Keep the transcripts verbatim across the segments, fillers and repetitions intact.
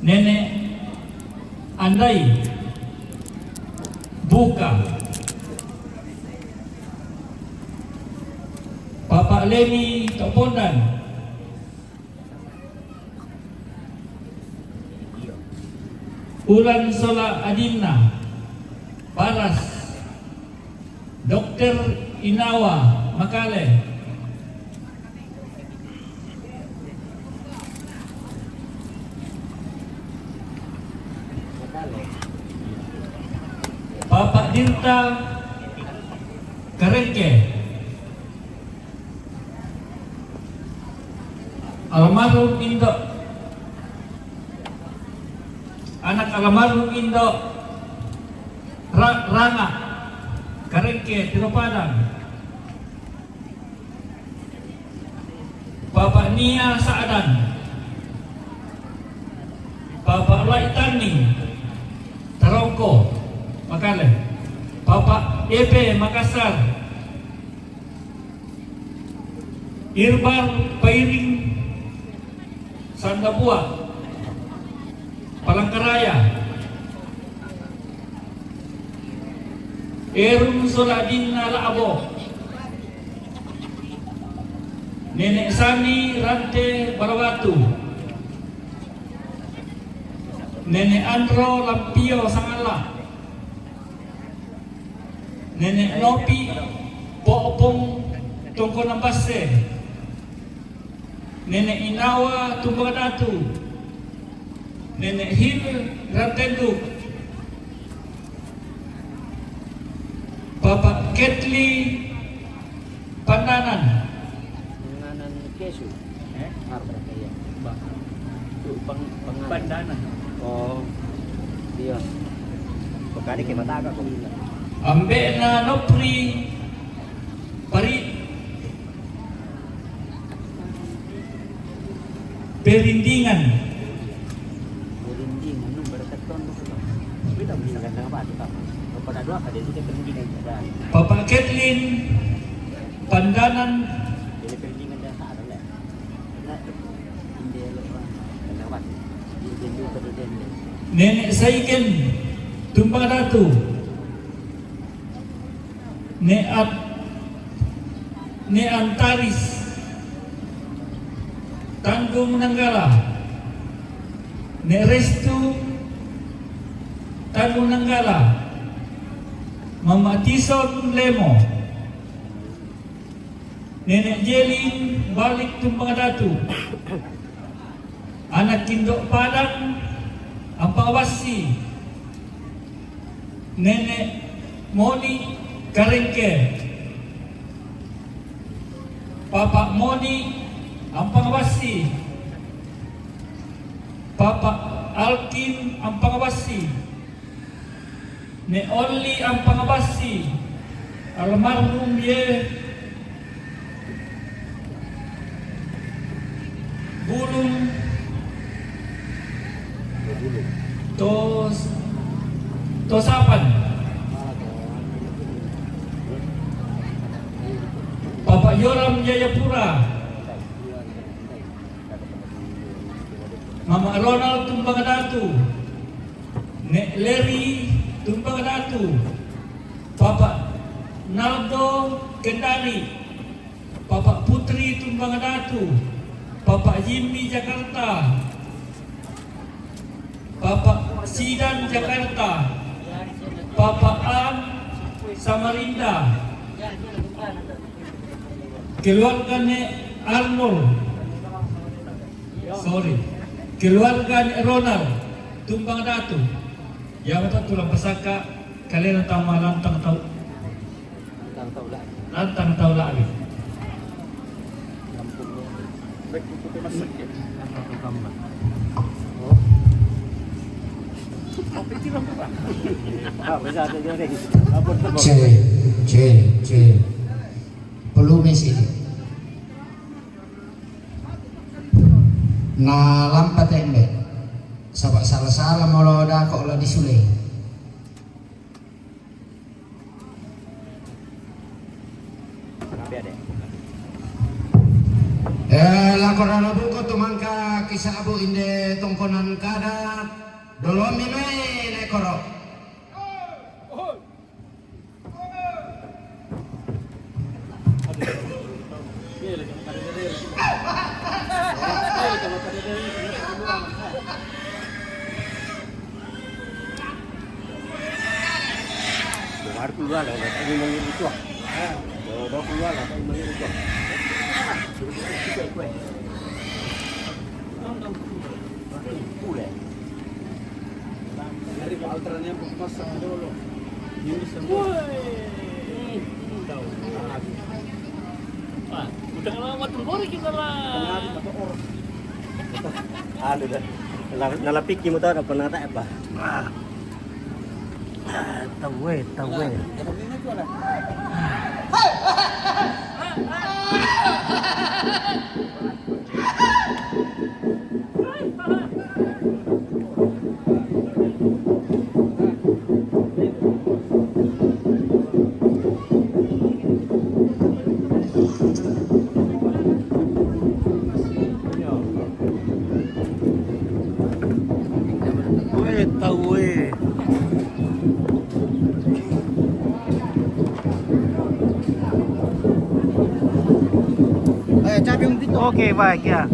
Nenek Andai, Buka. Papa Leni, Topondan. Ulan Sola Adinna, Baras. Dokter Inawa, Makale. Papa Dirta, Karengke. Almarhum Indo, anak almarhum Indo, Ra-, Ranga, Karengke, Tiro Padang. Papa Nia Sa'adan. Papa Laitani, Tarongko, Makale. Papa Epe, Makassar. Irbar Pairing, Sandabua, Palangkaraya. Erung Soladinna La'abo. Nenek Sani, Rante, Barawatu. Nenek Andro, Lampio, Sangala. Nenek Nopi, Popong, Tongko Nambase. Nenek Inawa, Tumbang Datu. Nenek Hil, Rantenduk. Papa Ketli, Pandanan. Pandanan kesu. Eh? Apa ya? Bah. Itu pang-, panganan. Pandanan. Oh. Iya. Pekari ke mata kok. Ambekna Nopri, Pari. Perindingan. Perindingan, nu berketon tu. Kita bisa kata apa tu, tak? Pada dua kali itu perindingan ada. Papa Kathleen, Pandanan. Jadi perindingan dah tak ada lah. India lo, kan? Lewat. Dia jendu pada dia. Nenek Saigen, Tumbang Datu. Ne'at-, Ne'antaris, Tanggung Nanggala. Ne'restu, Tanggung Nanggala. Mama Tison, Lemo. Nenek Jelin, Balik, Tumbang Datu. Anak Kindo Padang, Ampang Bassi. Nenek Moni, Karengke. Papa Moni, Ampang Bassi. Papa Alkin, Ampang Bassi. Nek Olli, Ampang Bassi, almarhum ye Bulung Tos-, Tosapan. Papa Yoram, Jayapura. Mama Ronald, Tumbang Datu. Nek Leri, Tumbang Datu. Papa Naldo, Kendari. Papa Putri, Tumbang Datu. Papa Jimmy, Jakarta. Papa Sidan, Jakarta. Papa An, Samarinda. Keluarga Nek Arnold. Sorry. Keluarga Nek Ronald, Tumbang Datu. Ya, betul, tulang pesaka, kalian tambah lantang tau. Lantang tau lah. Lantang tau lah ni. Cek, cek, cek. Perlu misi. Na lampa tembe. Saba sala-sala molo dako la disule. Eh, lako rana buko tu mangka Isabu inde tongkonan kada, dolomi mai ne koro. Baru keluar lah, udah tadi manggil itu. Udah, udah keluar lah, tadi manggil itu. Pule. Dari palterannya masak dulu. Ini semua. Wah, udah lama tuh kita lah. Ada dah. Nala-, nalapiki mo tao na panata apa. Ah, tawe, tawe. Weh, tahu weh. Oke, baik ya.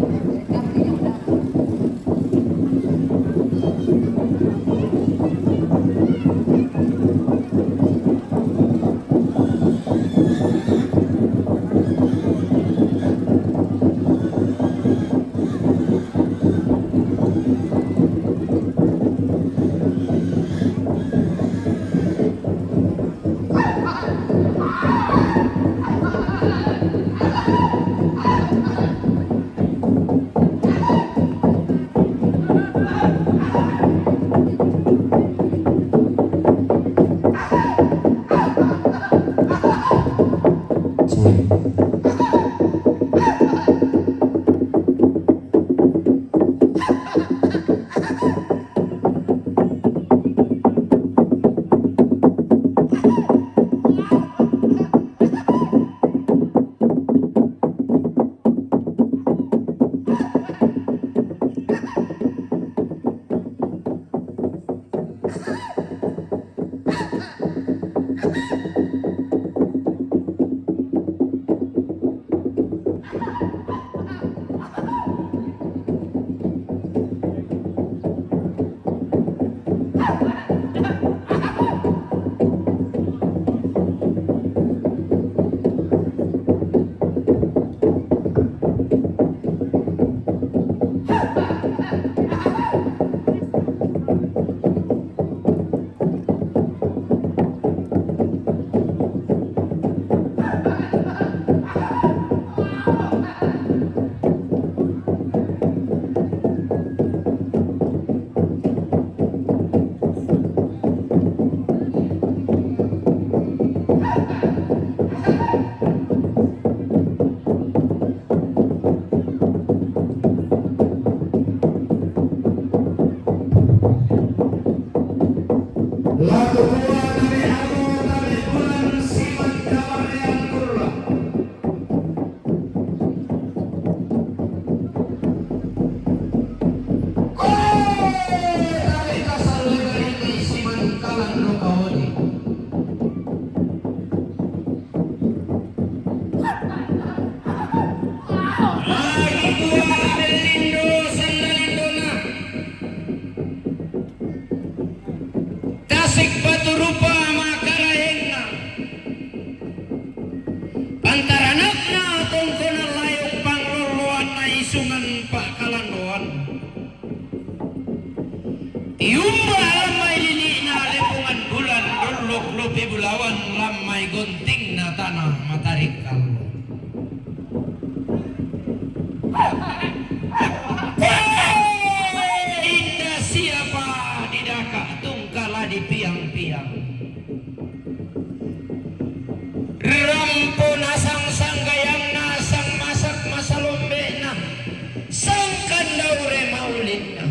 Laku kua tabe' abo tabe' bulan siman kabarreang kurra. Kue tabe' kasal lebariti siman kalan ro kaodi. Magi kua tabe' lindo sanda lindona. Tasik batu rupa makaraengna. Pantaranakna tongkonan layong panglolloanna isungan pakalandoan. Tiumba' lammai lili'na lepungan bulan, dollok lopi bulawan lammai gontingna tana matarikkallo. Inda siapa didaka' tungkala dipiang-piang. Rampo nasang sanggayangna, sang masak masalombe'na, sang kandaure mauli'na.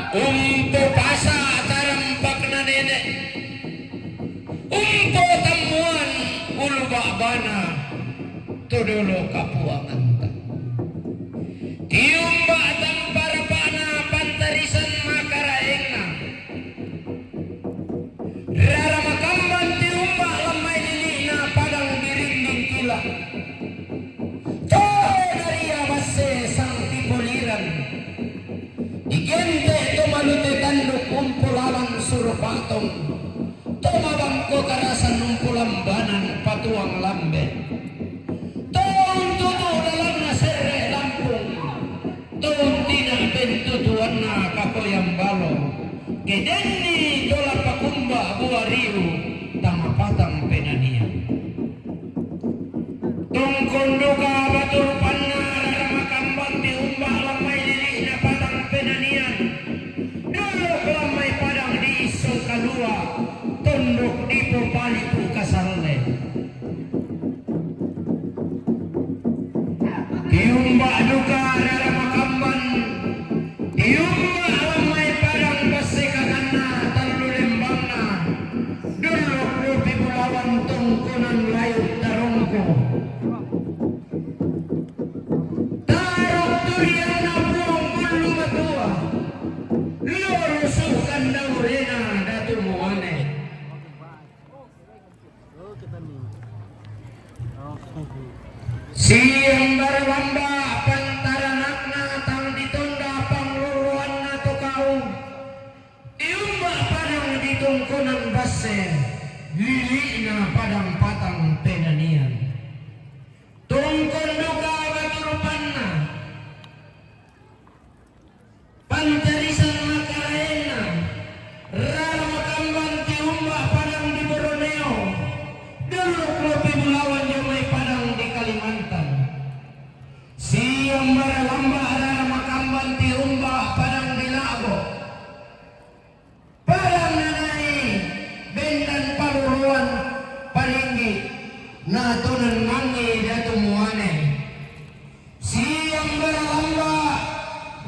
Umpo pasa tarampakna nene', umpo tammuan ulu ba'bana to dolo kapuanganta. Tau tina bentutuanna kakoyang balo, ke denni tola pakumba bua riu tama patang penanian. Tungkon duka batu rupanna rara makamban tiumba lammai lili'na patang penanian. Dolo lammai padang di Issong Kalua, tondok dipopalipu kasalle. Tiumba duka rara makamban, tiumba lammai padang basse kakanna tallu lembangna, dolo lopi bulawan tongkonan layuk tarongko. Taruk turianna Puang Bullu Matua, lolo sukan daurena Datu Muane. Siang baralamba pantaranakna tang ditonda pangloloanna to kau. Tiumba padang di tongkonan basse, lili'na padang patang penanian. Tongkon duka batu rupanna. Pancarisan makaraenna, rara makamban tiumba padang di Borneo, dolo lopi bulawan jomai padang di Kalimantan. Siang baralamba rara makamban tiumba padang di Labo. Padang nanai bendan paluluan palinggi, natunan mangi Datu Muane. Siang baralamba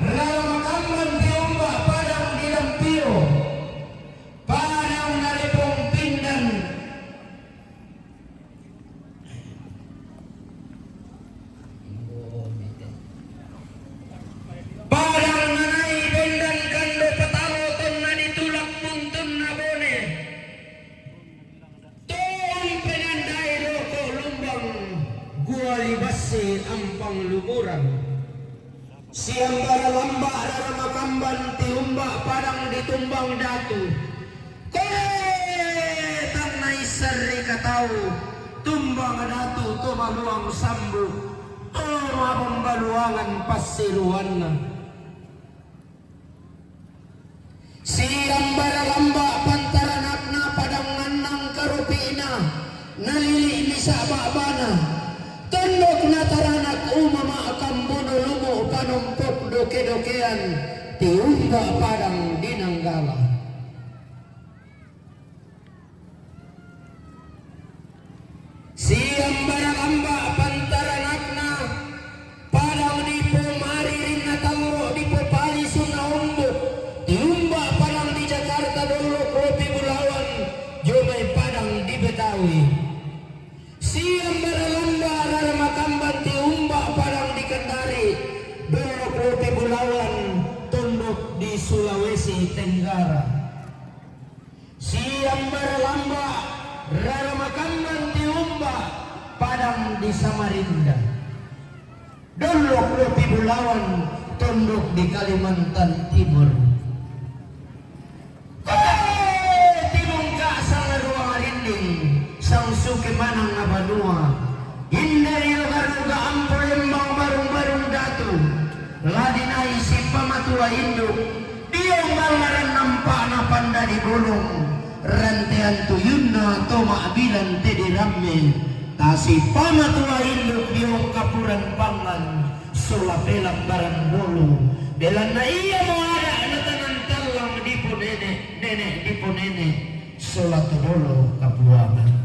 rara makamban tiumba padang di Lampio. Padang naripong pindan. Padang nanai bendan kando patalo tonna ditulak muntunna Bone. Tong penandai loko lumbang guali basse ampang lumuran. Siang baralamba rara makamban tiumba padang ditumbang datu. Koe tang naissarri katau tumbang datu to maluang sambu, to mabambaluangan passiruanna. Siang baralamba pantaranakna padang ngannang karopi'na, nalili' misa ba'bana. Tondok nataranak umama kambuno lumu panompok doke-dokean, tiumba padang di Nanggala. Siang baralamba pantaranakna padang di Pomaririnna Tallo, di Popalisunna Ombok, tiumba padang di Jakarta, dolo lopi bulawan jomai padang di Betawi. Siang baralamba rara makamban tiumba padang di Kendari, dolo lopi bulawan tondok di Sulawesi Tenggara. Siang baralamba rara makamban tiumba padang di Samarinda, dolo lopi bulawan tondok di Kalimantan Timur. Koe timungka sangarua marinding, sangsuke manang na banua. Indario garuga ampo lembang barung-barung datu, la dinai sipamatua induk, dio ballaran nampa'na pandadi bolong, rantean tuyunna to ma'bilang tedi ramme, tasipamatua induk dio kapuran pangan, sola pelambaran bolu, belanna iamo ada' natanan tallang diponene', nene' diponene', sola todolo kapuangan.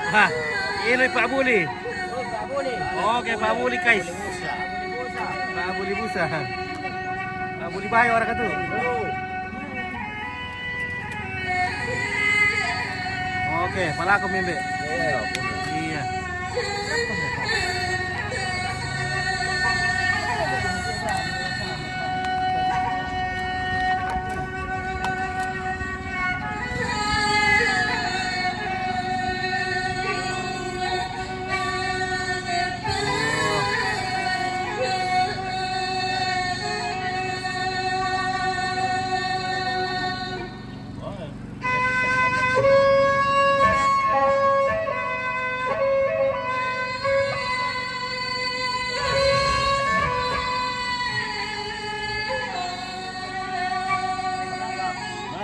Ha, ilo i Pak Buli. Oke, Pak Buli, guys. Pak Buli Busa. Pak Buli bayo orang itu. Oke, palaku mimbe. Iya.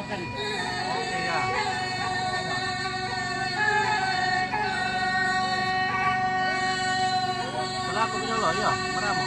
Oke, ya. Palaku dulu, ya, meramo.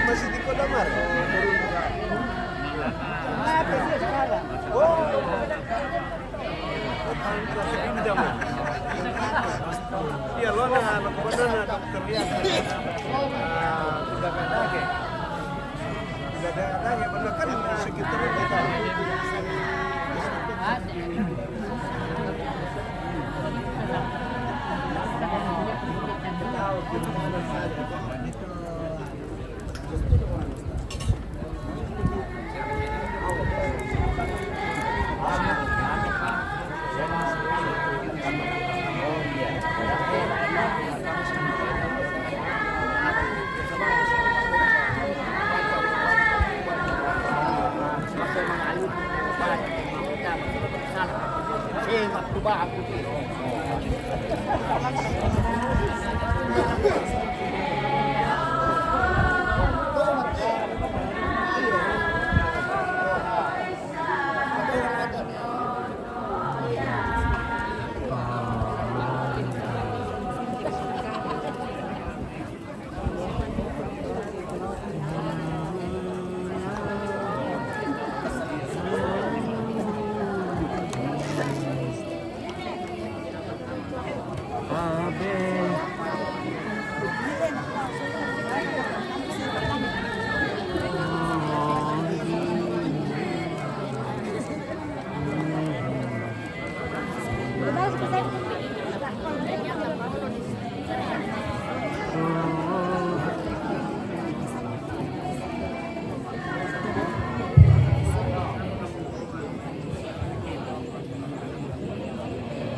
Masih di Kodamar. Oh. Iya, lo na, na, na, dokter lihat. Ah, tidak ada lagi. Tidak ada lagi, benar kan? Sekitar kita.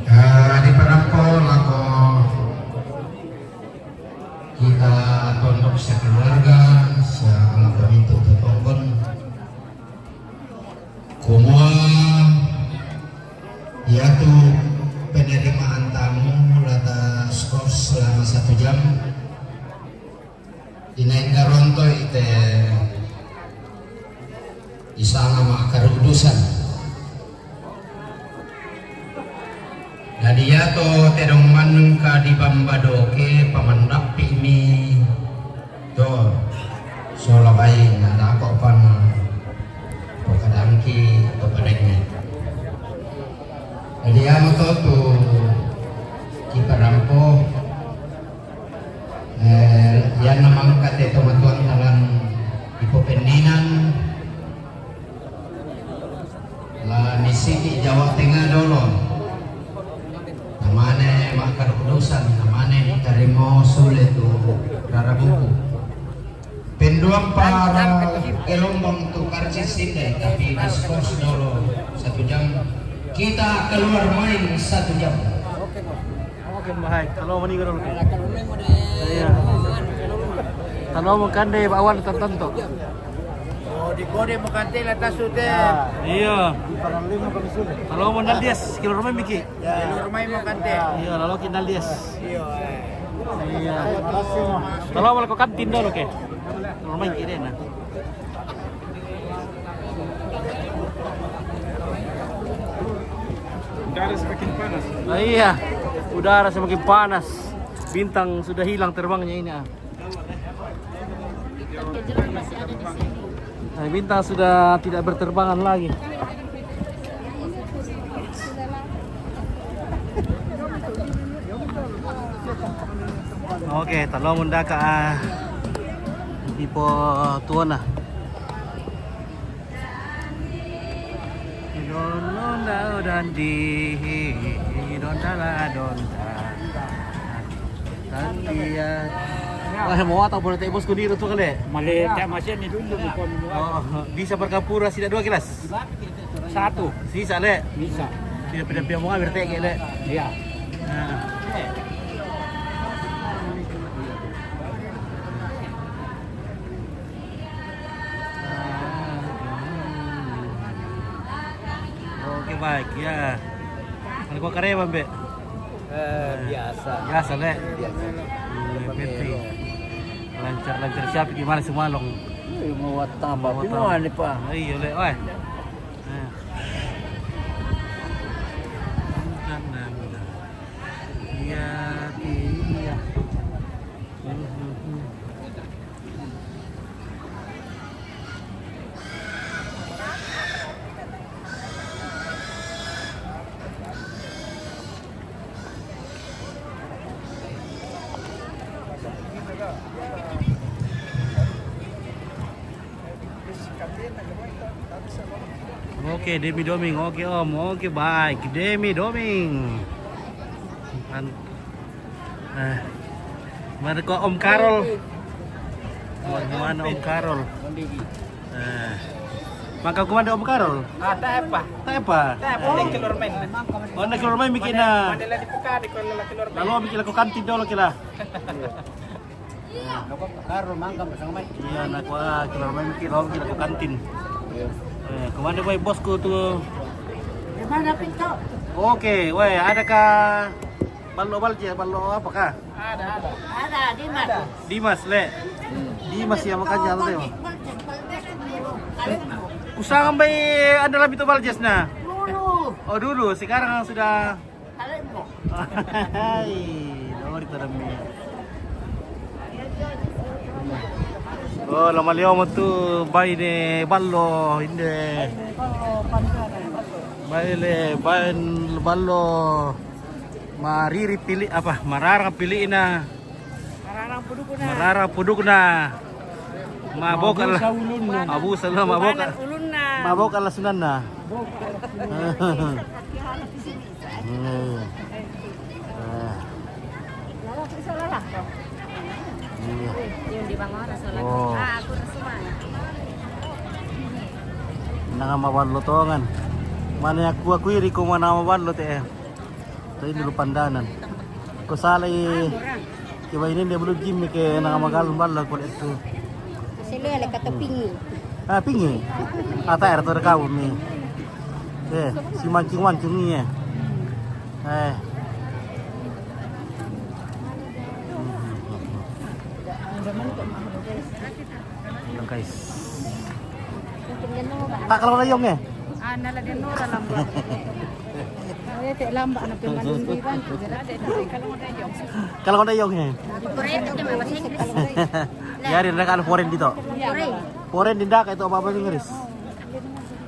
Ah, diparampo lako kita tondok sekeluarga, sa-, lako mintu' tu tongkon. Kumua, iatu penerimaan tamu la ta skors selama satu jam. Inainna rontoi te isanga ma'karudusan. Dadi iato tedong mannungka di bamba doke pamandappi'mi to sola baine, na lako pang pokadangki to padaingnge. Jadi iamoto tu kiparampo, eh, ianna mangkate to matuanta lan ipopenninang, La nisiki Jawa Tengah dolo. Namane ma'karudusan, namane ditarimo sule tu rara buku. Penduampa gelombang tu karcis sinde, tapi diskors dolo satu jam. Kita keluar main satu jam. Oke, baik. Talo mani garo. Iya. Talo mo kande bawan tantanto. Oh, di kode mo kante la tasu te. Iya. Talo mo naldias, kilo rumah miki. Kilo rumah mo kante. Iya, lalo ki naldias. Iya. Iya. Talo mo lako kantin dolo ke. Kilo rumah miki deh, nah. Udara semakin panas. Ah, iya, udara semakin panas. Bintang sudah hilang terbangnya ini, ah. Nah, bintang sudah tidak berterbangan lagi. Oke, talo mundaka, ah, ipo tuona. Idon-, donda-, dandi, idon-, dala-, donda. Tandia. Wah, mau atau boleh tebus ku diri tu kali? Mali, tak masih ni dulu, bukan. Oh, bisa bergapura sida dua gelas? Satu. Sisa, le? Bisa. Tidak pindah-pindah mau ambil teke, le? Iya. Nah. Baik, ya. Mana ko kareba, Mbe? Eh, biasa. Biasa, Le. Biasa. Hmm, yang penting. Lancar-lancar siap gimana semua, Long? Eh, mau tambah. Mau tambah. Gimana, Pak? Oh, iya, Le. Oi. Nah. Iya, iya. Oke, Demi Doming. Oke, Om. Oke, baik. Demi Doming. An-, eh, mana ko Om Karol? Mana Om Karol? Eh. Maka kumanda Om Karol? Ah, tak apa. Tak apa. Tak apa, dia keluar main. Oh, dia keluar main bikin, nah. Mana lagi buka di kalau keluar main. Lalu bikin aku kantin dulu kira. Iya, nak kuah keluar main, kilo kita ke kantin. Iya. Eh, kemana, boy, bosku tuh? Di mana, Pinto? Oke, weh, adakah ballo balje, ballo apakah? Ada, ada. Ada, Dimas. Dimas, Le. Dimas ya, makanya, Le. Balje, balje, balje. Kusangam bai anda lebih tuh baljes, nah. Dulu. Oh, dulu, sekarang sudah Hai, lori tadami. Oh, la maliomo tu baine ballo, inde. Baine ballo, mariri pili, apa, mararang pilina. Mararang pudukna. Mararang pudukna. Mabok al-, mabok al-, mabok al-, mabok al-, sunanna. Hmm. Eh. Iya. Yung di Bangor, so lang. Oh. Ah, aku resuma. Nanga maballo tongan. Mana aku, aku iri ko mana maballo te. Tadi dulu pandanan. Ko salai. Kiba ini dia belum gym ke nanga magal balla ko itu. Sila le kata pingi. Ah, pingi. Ata er to kau mi. Eh, si mancing-mancing ni, eh. Eh. Guys. Tak kalau layong, eh? Ah, nala din no, lamba. Ay, te lamba na pinalundiran. Kalau layong, eh? Yari, ada kan foreign dito. Foreign. Foreign dinda ka ito, apa, bahasa Inggris?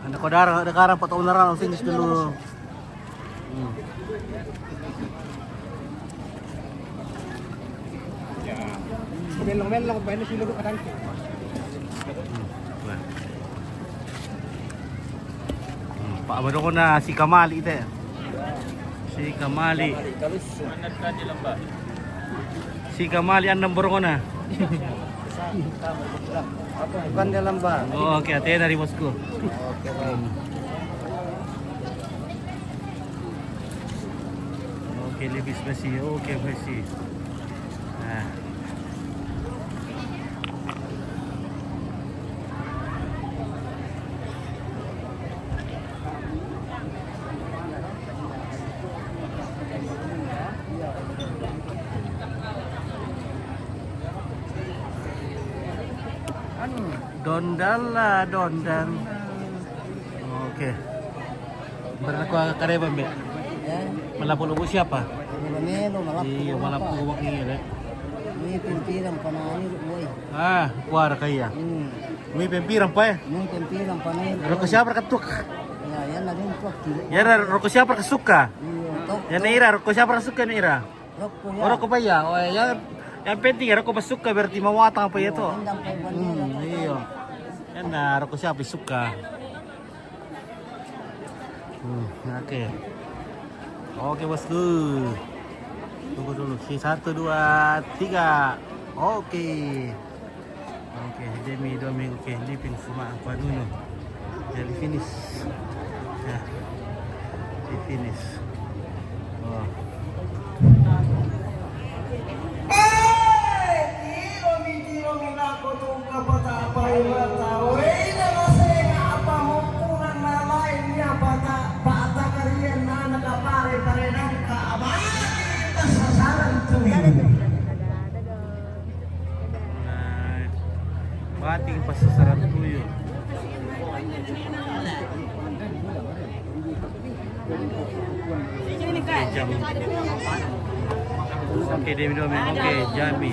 Anda ko darang, ada karang, patong darang, Inggris dulu. Hmm. Melong-melong, ba ini sila ko kadang. Hmm. Pak, baru ko na si Kamali, te. Si Kamali. Si Kamali andang borongona. Bukan dalam, Bang. Oh, oke, ate dari bosku. Oke, Bang. Oke, lebih spesi. Oke, spesi. Nah. Dondal lah, dondal. Oke. Berlaku kareba, Mbe? Ya. Malapo lo siapa? Melo, malapo. Iya, malapo wak ni, ya. Ini pimpiran panani, boy. Ah, kuara kaya. Hmm. Mui pempiran pa, eh? Mui pempiran pa, eh. Roko siapa ka tuk? Ya, ya, na din tuk. Ya, na roko siapa ka suka? Iya, tok. Ya, na ira, roko siapa ka suka, na ira? Roko, ya. Oh, roko pa, ya. Oh, ya, yang penting ya roko pa suka berarti mau matang apa ya, toh? Iya, endang pa, hmm, iya. Ya, na roko siapa suka? Hmm, oke. Oke, bosku. Tunggu dulu. Si satu, dua, tiga. Oke. Oke, Demi Doming, oke, Lipin Suma Aquanuno. Ya, di finish. Ya. Di finish. Oh. Pas sasaran tuyu. Jam. Oke, demi dua minggu. Oke, jami.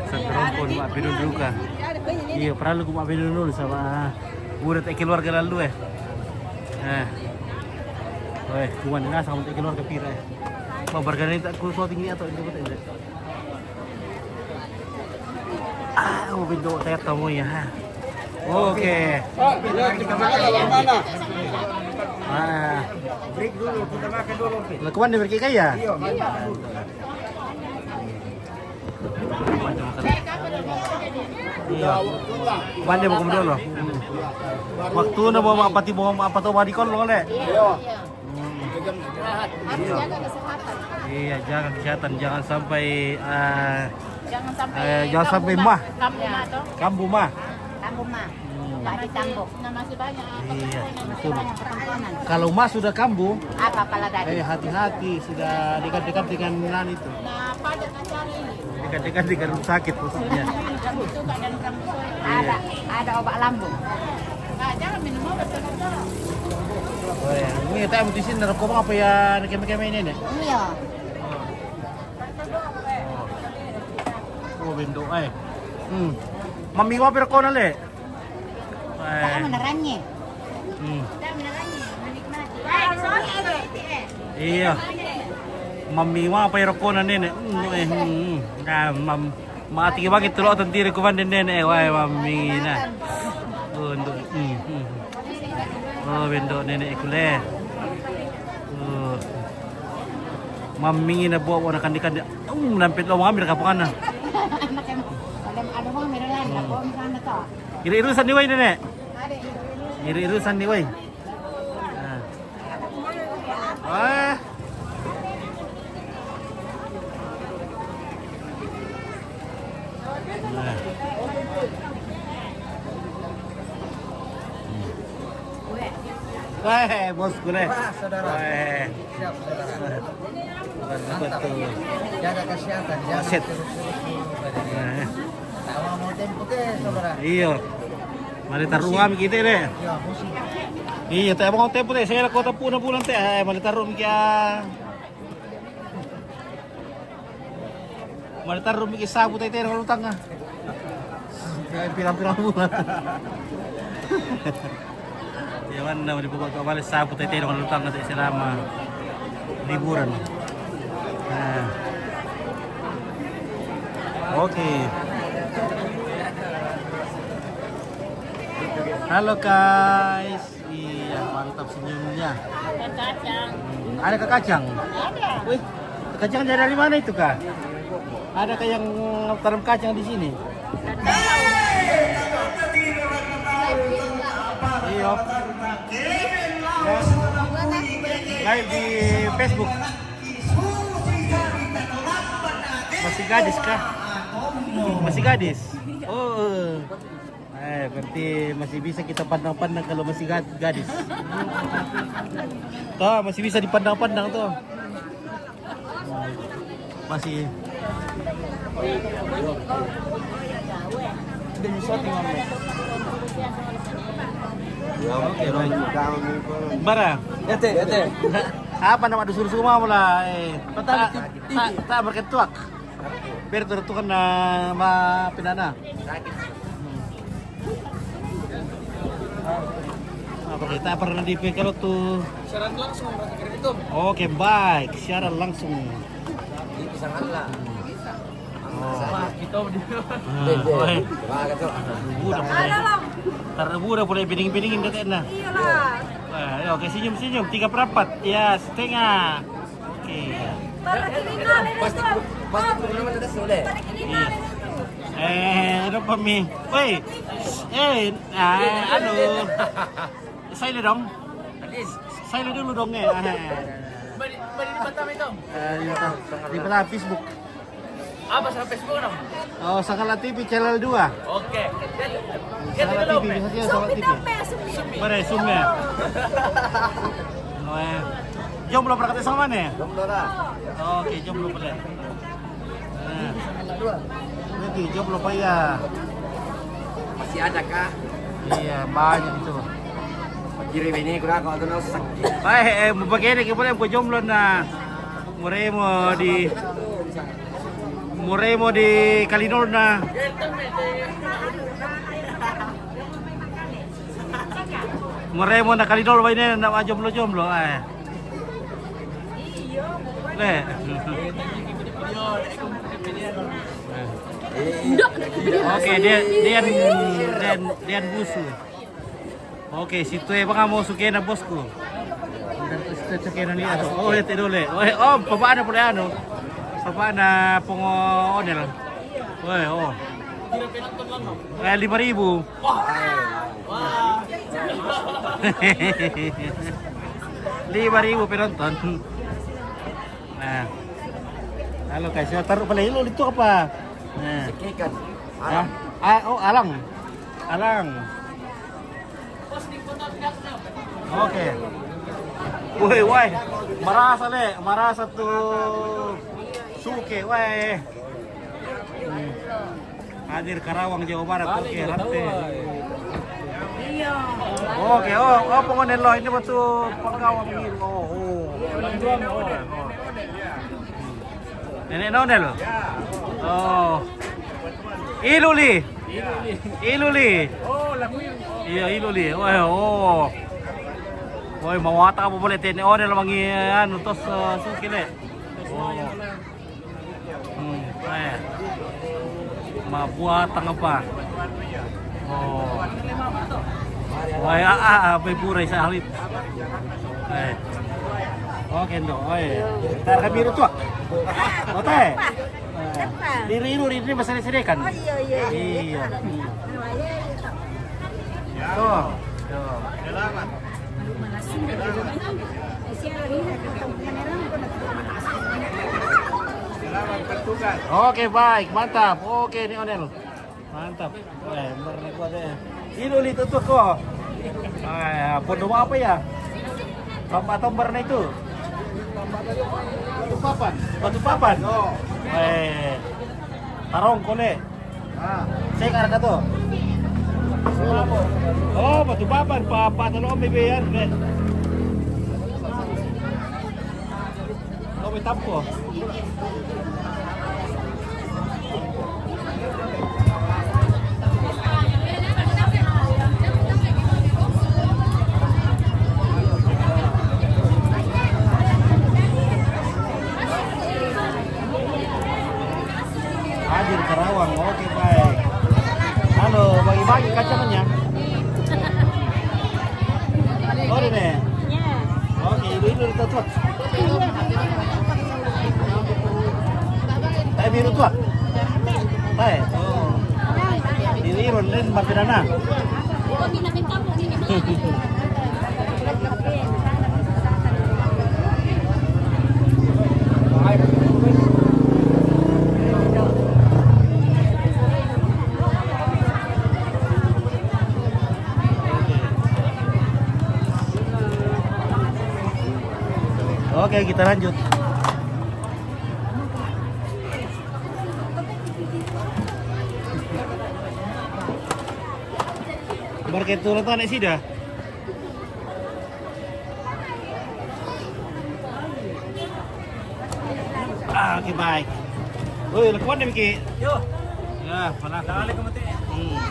Satu rompon, mak pinun duka. Iya, perlu ku mak pinun dulu sama. Udah tak keluarga lalu eh. Nah. Weh, cuman ini sama tak keluarga pira eh. Mau bergana tak ku so tinggi atau ini betul. Ah, oh, pintu saya tamu ya. Oke. Pak, ya, kita makan di mana? Ah. Break dulu, kita makan dulu, Pi. Lah, kemana break kaya? Iya, makan dulu. Iya. Mande mau dulu. Hmm. Waktu na mau apa ti mau apa tuh mau di kolong le. Iya. Hmm. Harus jaga kesehatan. Iya, jaga kesehatan, jangan sampai eh, Jangan sampai eh, jangan sampai kambuh mah. Kambuh mah toh. Kambuh mah. Kambuh mah. Hmm. Nggak ditambuk. Nah, masih banyak. Iya, betul. Kalau mah sudah kambuh, apa-apa lah tadi. Eh, hati-hati, sudah dekat-dekat dengan nan itu. Nah, pada cari. Dekat-dekat dengan rumah sakit maksudnya. Ada, ada obat lambung. Nah, jangan minum obat, jangan. Oh ya, ini kita di sini narkoba apa ya, keme-keme ini nih? Iya. Oh, bendo eh. Hmm. Mami wa pira kona le? Eh. Menerannya. Hmm. Iya. Mami wa apa ya rokona nene? Hmm, eh, hmm, hmm. Nah, mam mati bagi tulo tentiri ku bande nene eh, wai mami na. Untuk hmm, hmm. Oh, bendo nene kule. Oh. Mami na buat wana kandi-kandi. Um, nampit lo mami kapangana. Ada ada mau merelan lah, bom sana toh. Iri-irusan ni wai nene. Ada itu. Iri-irusan ni wai. Ah. Ah. Nah. Weh, bosku deh. Wah, saudara. Weh. Siap, saudara. Bukan betul. Jaga kesehatan, jangan Wasit. Terus-terus. Nah. Tawa mau tempo ke, saudara? Iya. Mari taruh kami kita deh. Iya, pusing. Iya, tak mau tempo deh. Saya kota puna puna teh. Eh, mari taruh kia. Mari taruh mikir sabu tete kalau tanga. Kayak pirang-pirang bulan. Ya mana mau dibuka kau balik sabu tete kalau tanga teh selama liburan. Nah. Oke. Halo guys. Iya, mantap senyumnya. Ada kacang. Hmm, ada kacang? Ada. Wih, kacang dari mana itu, Kak? Adakah yang tanam kacang di sini? Iya. Live di Facebook. Masih gadis kah? Masih gadis. Oh. Eh, berarti masih bisa kita pandang-pandang kalau masih gad- gadis. Toh, masih bisa dipandang-pandang toh. Masih. Bara. Ete, ete. Apa nama dusun semua mula? Eh, tak, tak, tak berketuak. Biar tertukan nama pinana. Apa kita pernah di P K lo tuh? Siaran langsung, Mas Krim itu. Oke, baik. Siaran langsung. Di pisang Allah. Oh. Wah, kita di Nah, Beda. Oi. Coba agak tuh. Udah mulai. Ada, Bang. Ntar udah mulai bening-beningin katanya. Iyalah. Wah, ya, oke, senyum-senyum. Tiga per empat. Ya, setengah. Oke. Para kriminal ini Pasti tuh. Pasti kriminal ada sudah. Para kriminal ini tuh. Eh, ada apa mi? Woi. Eh, ah, anu. Saya dong. Saya dulu dong ya. Balik balik di Batam itu. Eh, iya, Pak. Di mana Facebook? Apa sama Facebook dong? Oh, Sangkala T V channel dua. Oke. Lihat Sangkala dulu, T V, Pe. Biasanya Sangkala T V. Sumbi. Mana sumnya? Oh, ya. Jomblo berangkat sama nih? Jomblo lah. Oke, jomblo boleh. Nah. Nanti jomblo payah. Masih ada kah? Iya, banyak itu. Kiri ini kurang kalau tuh sakit. Baik, eh, begini kita boleh jomblo na. Muremo di, muremo di Kalinor na. Muremo na Kalinor ba ini na jomblo-jomblo, eh. Le. Oke, dia, dia, dia, dia busu. Oke, situ eh bang mau suke na bosku. Situ suke na ni anu. Oh, itu dole. Oh, eh, oh, papa na pole anu. Papa na pongo onel. Oh, eh, oh. Eh, lima ribu. Lima ribu penonton. Nah. Halo guys, ya taruh pala ilo itu apa? Nah. Sekikan. Ah, ah, oh, alang. Alang. Oke. Woi, woi. Marasa le, marasa tu suke, woi. Hmm. Hadir Karawang, Jawa Barat. Oke, rate. Oke, oh, oh, pongo onel lo. Ini betul pengawang ini. Oh, oh. Nenek Nonel. Oh. Iluli. Iluli. Iya, Iluli. Oh, oh. Woi, mawatang apa boleh tene onel mangi anu tos, eh, suke le. Oh. Hmm, eh. Mabuatang apa? Oh. Woi, ah, ah, ah, bai pura isa alit. Eh. Oke, ndo. Oi. Tar kami itu. Ote. Diri itu, diri masih sedekan. Oh, iya, iya, iya. Iya. Hmm. Tuh. Tuh. Oke, baik, mantap. Oke, ini Onel. Mantap. Eh, bener nih kuat ya. Ini Lito tuh kok. Eh, pondok apa ya? Bapak Tombar na itu. Batu Papan. Batu Papan. Oh. Eh, tarong kole. Ah. Saya karena tuh. Oh, Batu Papan, Pak, Pak Tolong B B R, deh. Kau minta apa? Hadir Karawang, oke, baik. Halo, bagi-bagi kacangnya. Oh, ini. Iya. Oke, ibu-ibu kita tuh. Iya. Tae biru tuh. Tae. Oh. Ini Ron, Rin, Mapirana. Oke, kita lanjut. Market turun tanek sida. Ah, oke, baik. Woi, lekuan deh, Miki. Yo. Ya, mana? Assalamualaikum, Mati. Hmm.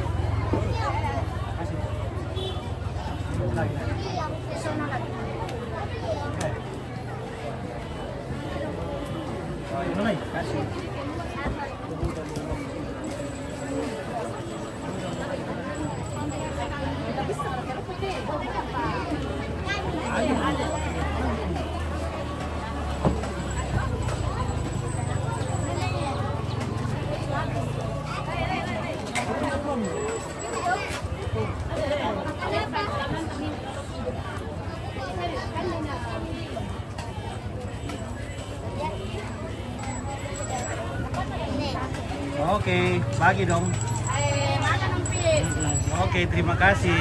Oke, bagi dong. Mm-mm. Oke, terima kasih.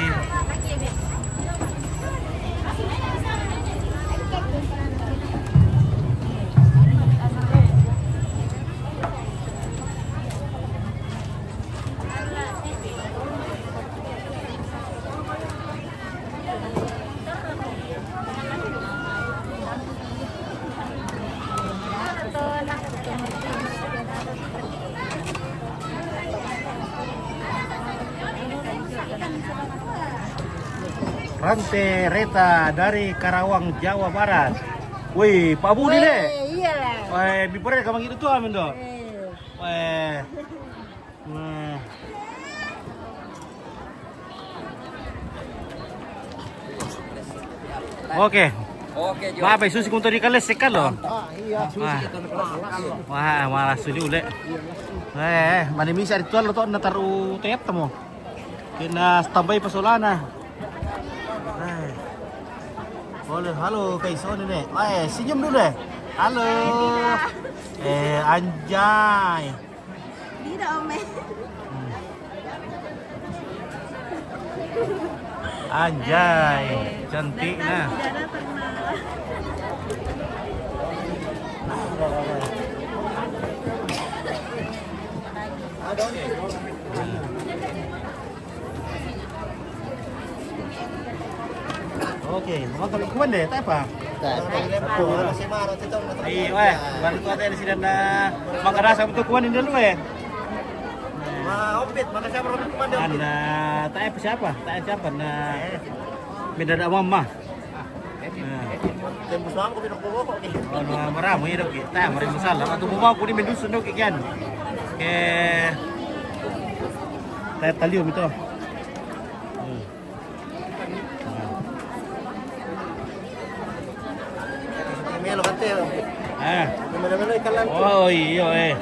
Rante Reta dari Karawang, Jawa Barat. Wih, Pak Budi, Le. Eh, iyalah. Weh, mi pare ka mangidu tu amin tu. Eh. Weh. Weh. Oke. Oke, Jo. Bapak, susi kuntu di kales sekali lo. Ah, iya, susi. Wah, malah susi ule. Eh, mani misa ritual lo to na taru tep tamo. Kena standby pasolana. Eh. Boleh, halo, kayak sono nih. Eh, senyum dulu deh. Halo. Eh, anjay. Tidak, Om. Hmm. Anjay, cantik nah. Tidak ada pernah. Oke, mau kami kuan deh, tak apa. Tak apa. Aku. Iya, weh, baru tu ada di sini ada makan rasa betul kuan ini dulu, eh. Ma, opit, mana siapa orang kuan deh? Anda, tak apa siapa, tak apa siapa, nah. Beda ada mama. Nah. Tembus mangkuk, pinakuluko, eh. Oh, no, maramo, iya, dok, kita, maramo salah. Atau mau aku ni mendusun, dok, ikan. Oke. Talium itu. Hmm. Melo kante. Ah. Melo-melo ikan lancu. Oh, iyo, eh.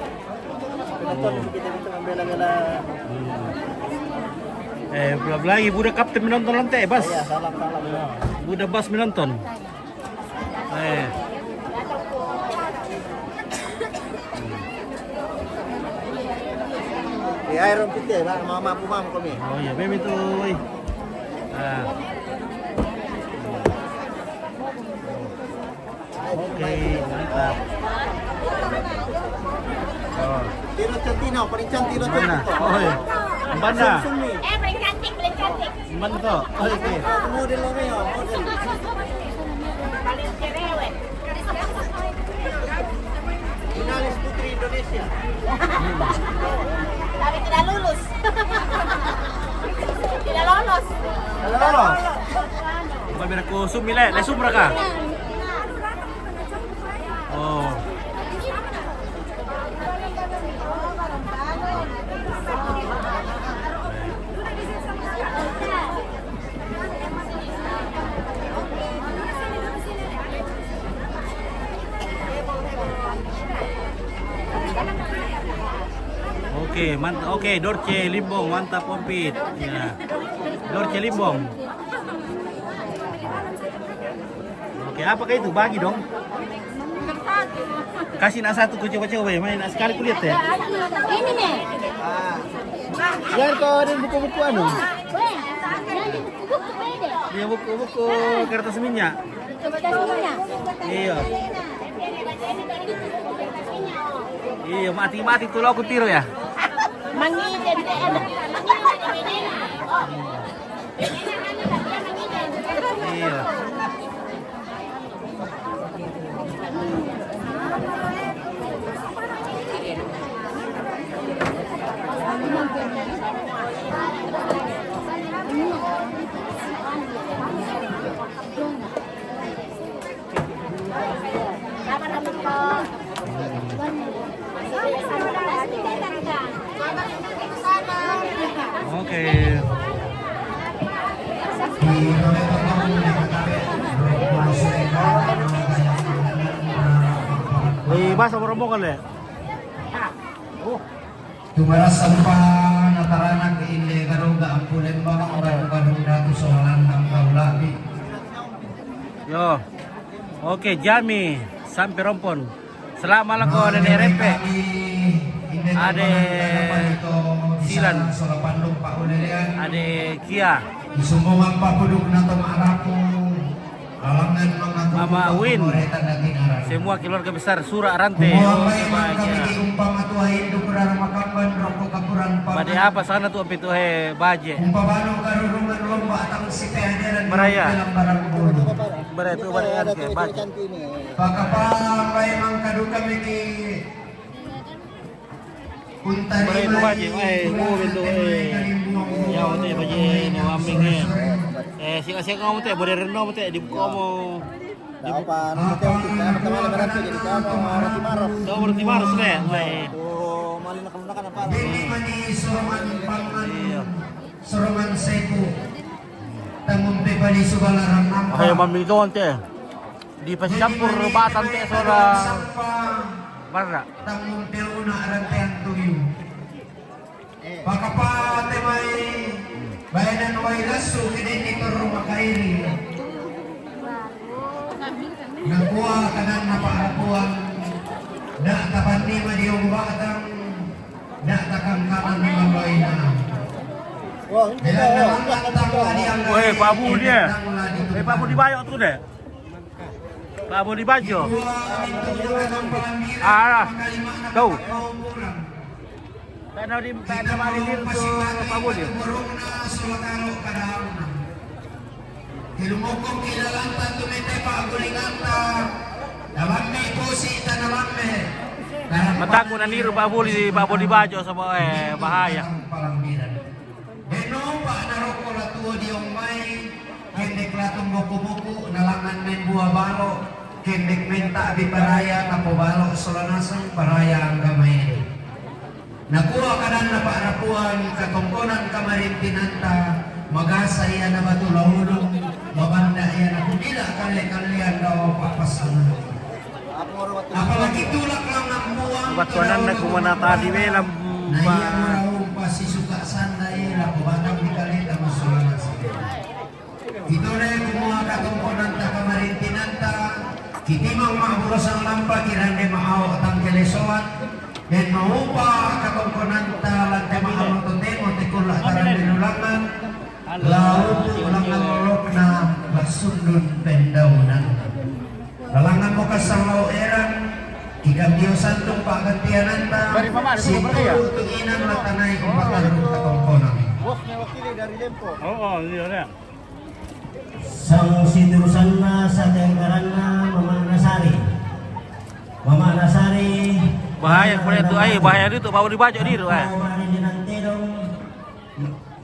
Penonton kita, kita membela-bela. Hmm. Eh, belum lagi budak kapten menonton lantai, Bas. Iya, salam, salam. Budak Bas menonton. Eh. Di air putih, Bang, mau mampu, Bang, kami. Oh iya, bebe tu, oi. Ah. Oke, mantap. Oh. Tiro Centino, paling cantik lo. Mana? Oh, iya. Mana? Sumi. Eh, paling cantik, paling cantik. Mana tu? Oh, oke. Model lo, Meo, model. Paling cerewet. Finalis Putri Indonesia. Tapi tidak lulus. Tidak lolos. Tidak lolos. Ba bira ko sumi le, le sumra ka? Oh. Oke, mant-, oke, Dorce Limbong, mantap, Om Pit. Ya. Dorce Limbong. Oke, apakah itu? Bagi dong. Kasih nak satu, ku coba-coba ya, main sekali kulihat ya. Ini nih. Yang kau ada buku-buku anu? Weh, buku beda. Dia buku-buku kertas minyak. Kertas minyak. Iya. Iya, mati-mati tuh lo aku tiru ya. Mangi jadi. Iya. Oke. Wih, bahasa rombongan le. Tumaras sampa nataranak inde karoga ampu lembang baru kadung datu soalan nang kaulabi. Yo. Oke, Jami sampai Rompon. Selama lako Nenek Repe. Ade Silan. Ade Kia. Isumbungan papuduk nato marapu. Mama Win. Semua keluarga besar Sura Rante. Oh, sebagai pada apa sana tu, apa itu, he, baje. Meraya. Meraya tu, meraya ke baje. Mereka tu baje, eh, oh, betul, eh. Ya, betul, baje, eh, ni waming, eh. Eh, sika-sika mo te, boleh reno mo te, di buka mo. Dapat nanti kita pertama lebaran tuh jadi kamu roti marok. Tahu roti marok sudah. Baik. Tuh, maling nak lunakan apa? Bini mani sorongan pangan, sorongan sepu. Tangun pe bali subala ramang. Ayo, mami, tuh, ante. Di pacampur batan te sora. Mana? Tangun pe una rantean tuyu. Pakapate mai baenan wai lassu kedeni torro makairi. Nakua kadanna pa'rapuang, da' tapanni madiong ba'tang, da' takangkangan maloina. Belanna mangngattang la diangga. Weh, Pak Budi, eh. Eh, Pak Budi Bajo tu deh. Pak Budi Bajo. Alah, tuh. Tena di, tena mari di tu Pak Budi. Mataku naniru Pak Budi, Pak Budi Bajo sama, eh, bahaya. Benopa naroko la tuo diong mai, kendek latung boku-boku, nalangan membua balo, kendek menta bi paraya, napobalo sola nasang paraya angga maeri. Nakua kadanna pa'rapuang katongkonan kamarintinanta, magasa ia na batu laulung, mabanda ia na kudila kalle-kallean dao pa'passanna. Apalagi tulak langan buang. Battuananna kumana tadi welam. Na iya murau pasisuka sandai lako batang di kaleta masulana. Itone kumua katongkonanta kamarintinanta, kitimang ma'burosang lampa kirande ma'ao tangkelesoan, dan maupa katongkonanta lante ma'ao totemo tekulla tarande lulangan, laupu ulangan lolokna bassundun pendaunan. Lalangan mo kassang lao erang, kikambio santung pa'gantiananta, situru tu inang matanai upatarru katongkonang. Bos mewakili dari Lempo. Oh, oh, iya, iya. Sang siturusanna satengkaranna Mama Nasari. Mama Nasari. Bahaya, bahaya tu, ai, bahaya tu, tu, bawa dibaca di tu, ai. Mama Nasari nanti dong.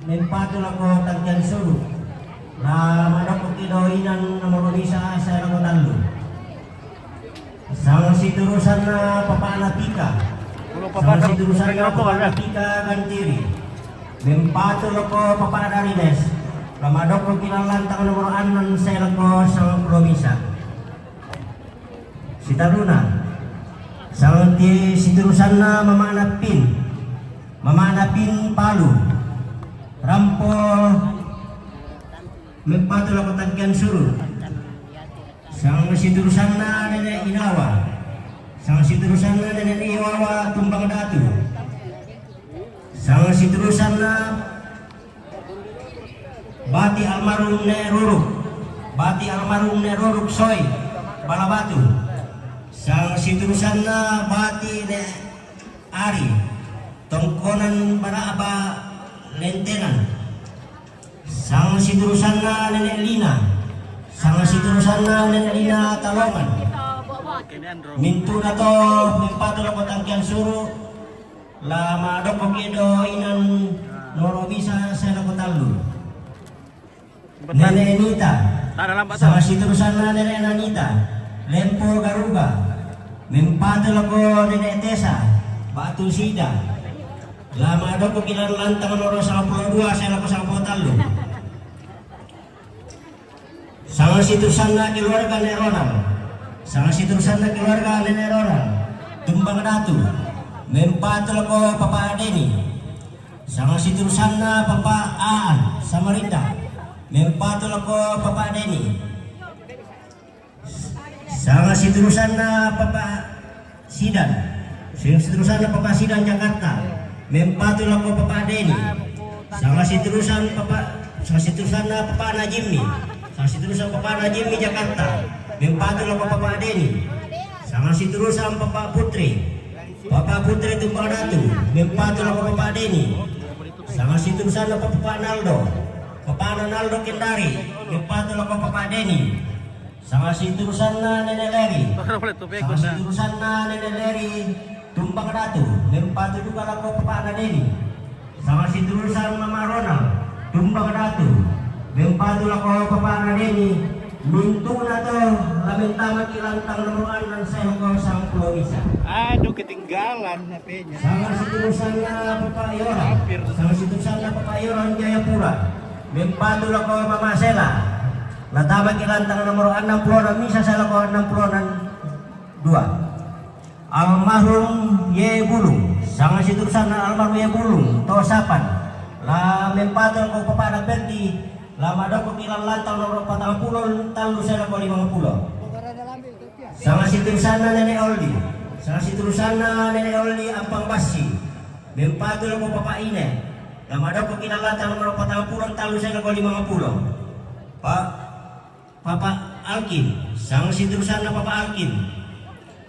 Mempatu lako tangkian sulu. La madokko ki doinan nomoro bisa saya lako tallu. Sang siturusanna papa'na Pika. Sang siturusanna papa'na Pika Gantiri. Mempatu lako papa'na Rines. La madokko ki lallantang nomoro annang saya lako sangpulo bisa. Sitaruna. Sang ti-, siturusanna mama'na Pin. Mama'na Pin Palu. Rampo mempatu lako tangkian suru. Sang siturusanna Nene Inawa. Sang siturusanna Nene Inawa Tumbang Datu. Sang siturusanna Bati almarhum Nek Ruruk. Bati almarhum Nek Ruruk Soi, Balabatu. Sang siturusanna Bati Nek Ari, Tongkonan Baraba Lentenan. Sang siturusanna Nenek Lina. Sang siturusanna Nenek Lina Talongan. Mintuna to mempatu lako tangkian suru. La madokko ki do inan noro bisa saya lako tallu. Nenek Nita. Sama siturusanna Nenek Nanita. Lempo Garuga. Mempatu lako Nenek Tesa. Batu Sida. La madokko ki lantang noro sangpulo dua saya lako sangpulo tallu. Sanga situsanna keluarga Nek Ronald. Sanga situsanna keluarga Nenek Ronald. Tumbang Datu. Mempatu lako Papa Deni. Sanga situsanna Papa Aan, Samarinda. Mempatu lako Papa Deni. Sanga situsanna Papa Sidan. Sanga situsanna Papa Sidan Jakarta. Mempatu lako Papa Deni. Sanga situsan Papa, sanga situsanna Papa Najimmi. Sanga situsan Papa Najimmi Jakarta. Mempatu lako Papa Deni. Sanga situsan Papa Putri. Papa Putri Tumbang Datu. Mempatu lako Papa Deni. Sanga situsanna Papa Naldo. Papa Naldo Kendari. Mempatu lako Papa Deni. Sanga situsanna Nenek Leri. Sanga situsanna Nenek Leri Tumbang Datu. Mempatu duka lako Papa Deni. Sanga situsan Mama Ronald Tumbang Datu. Mempatu lako papa'na Deni, mintu'na to, la mentamaki lantang nomoro annang, sa'e lako sampulo misa. Aduh, ketinggalan H P-nya. Sanga siturusanna Papa Yoran. Hampir. Sanga siturusanna Papa Yoran Jayapura. Mempatu lako Mama Sela. La tamaki lantang nomoro annang pulo misa, sa'e lako annang pulo dua. Almarhum Ye Bulung, sanga siturusanna almarhum Ye Bulung, to Sapan. La mempatu lako papa'na Perdi, la madokkoki lantang nomoro patang pulo tallu, sa'e lako limang pulo. Sanga siturusanna Nene Oldi, sanga siturusanna Nene Oldi Ampang Bassi, mempatu lako Papa Ine, la madokkoki lantang nomoro patang pulo tallu, sa'e lako limang pulo. Pa Papa Alkin, sanga siturusanna Papa Alkin,